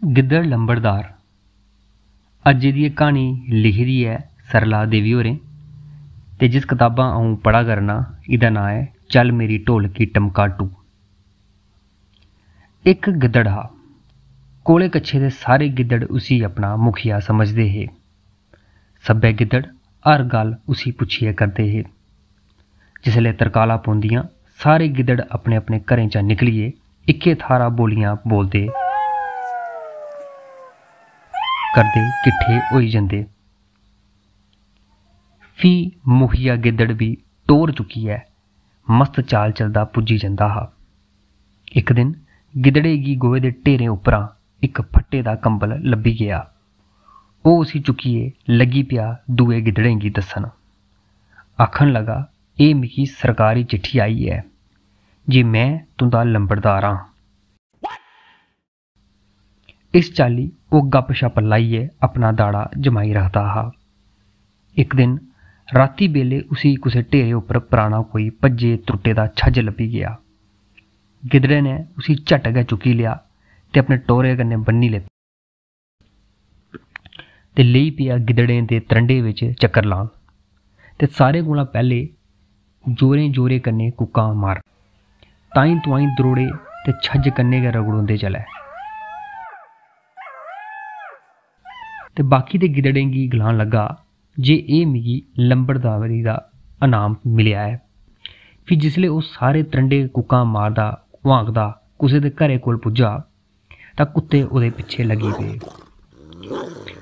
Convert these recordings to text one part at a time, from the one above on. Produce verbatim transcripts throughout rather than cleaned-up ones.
गिद्दड़ लंबड़दार। अज्जै दी एह् क्हानी लिखी दी ऐ सरला देवी होरें, ते जिस कताबा अ'ऊं पढ़ा करना, एह्दा नांऽ ऐ चल मेरी ढोलकी टमकाटू। इक गिद्दड़ हा। कोले कच्छे दे सारे गिद्दड़ उसी अपना मुखिया समझदे हे। सब्भै गिद्दड़ हर गल्ल उसी पुच्छियै करदे हे। जिसलै तरकालां पौंदियां, सारे गिद्दड़ अपने-अपने घरें चा निकलियै इक्कै थाह्रा बोलियां बोलदे करदे किट्ठे होई जंदे। फ्ही मुखिया गिद्दड़ बी टोर चुक्कियै मस्त चाल चलदा पुज्जी जंदा हा। इक दिन गिद्दड़े गी गोहे दे ढेरें उप्परा इक फट्टे दा कंबल लब्भी गेआ। ओह् उसी चुक्कियै लग्गी पेआ दूए गिद्दड़ें गी दस्सन। आखन लगा, "एह् मिगी सरकारी चिट्ठी आई ऐ जे में तुं'दा लंबड़दार आं।" इस चाल्ली ओह् गपशप लाइयै अपना दाड़ा जमाई रखदा हा। इक दिन रातीं बेल्लै उसी कुसै ढेरे उप्पर पराना कोई भज्जे त्रुट्टे दा छज्ज लब्भी गेआ। गिद्दड़ै ने उसी झट्ट गै चुक्की लेआ ते अपने टौरे कन्नै ब'न्नी लैता ते लेई पेआ गिद्दड़ें दे त्रंडे बिच चक्कर लान ते सारें कोला पैह्लें जोरें-जोरें कन्नै कुक्कां मार। ताईं-तुआईं द्रोड़े ते छज्ज कन्नै गै रगड़ोंदे चलै। ते बाकी दे गिद्दड़ें गी गलान लगा जे एह् मिगी लंबड़दारी दा अनाम मिलेआ ऐ। फ्ही जिसलै ओह् सारे त्रंडे कुक्कां मारदा, हुआंकदा कुसै दे घरै कोल पुज्जा, तां कुत्ते ओह्दे पिच्छे लग्गी पे।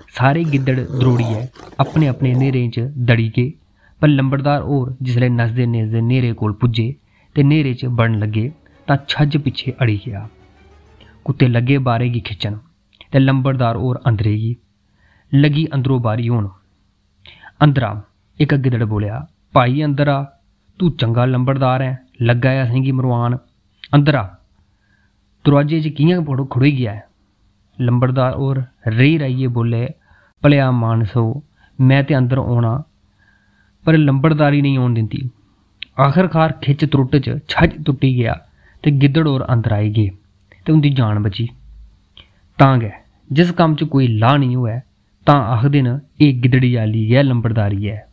सारे गिद्दड़ द्रोड़ियै अपने-अपने न्हेरें च दड़ी गे, पर लंबड़दार होर जिसलै नसदे-नसदे न्हेरे कोल पुज्जे ते न्हेरे च बड़न लग्गे, तां छज्ज पिच्छे अड़ी गेआ। कुत्ते लग्गे बाह्रै गी खिच्चन ते लंबड़दार होर अंदरै गी लगी अंदरो बाह्री होन। "अंदर आ," इक गिद्दड़ बोलेआ। "भाई, अंदर आ, तूं चंगा लंबड़दार ऐं, लग्गा ऐ असेंगी मरोआन। अंदर आ, दरोआजे च कि'यां खड़ो-, खड़ोई गेआ ऐ?" लंबड़दार होर रेही-राहियै बोले, "भलेआ मानसो, में ते अंदर औना, पर लंबड़दारी नेईं औन दिंदी।" आखरकार खिच्च त्रुट्ट च छज्ज त्रुट्टी गेआ ते गिद्दड़ होर अंदर आई गे ते उं'दी जान बची। तां गै जिस कम्म च कोई लाह् नेईं होऐ, तां आखदे न, "एह् गिद्दड़ी आह्ली गै लंबड़दारी ऐ।"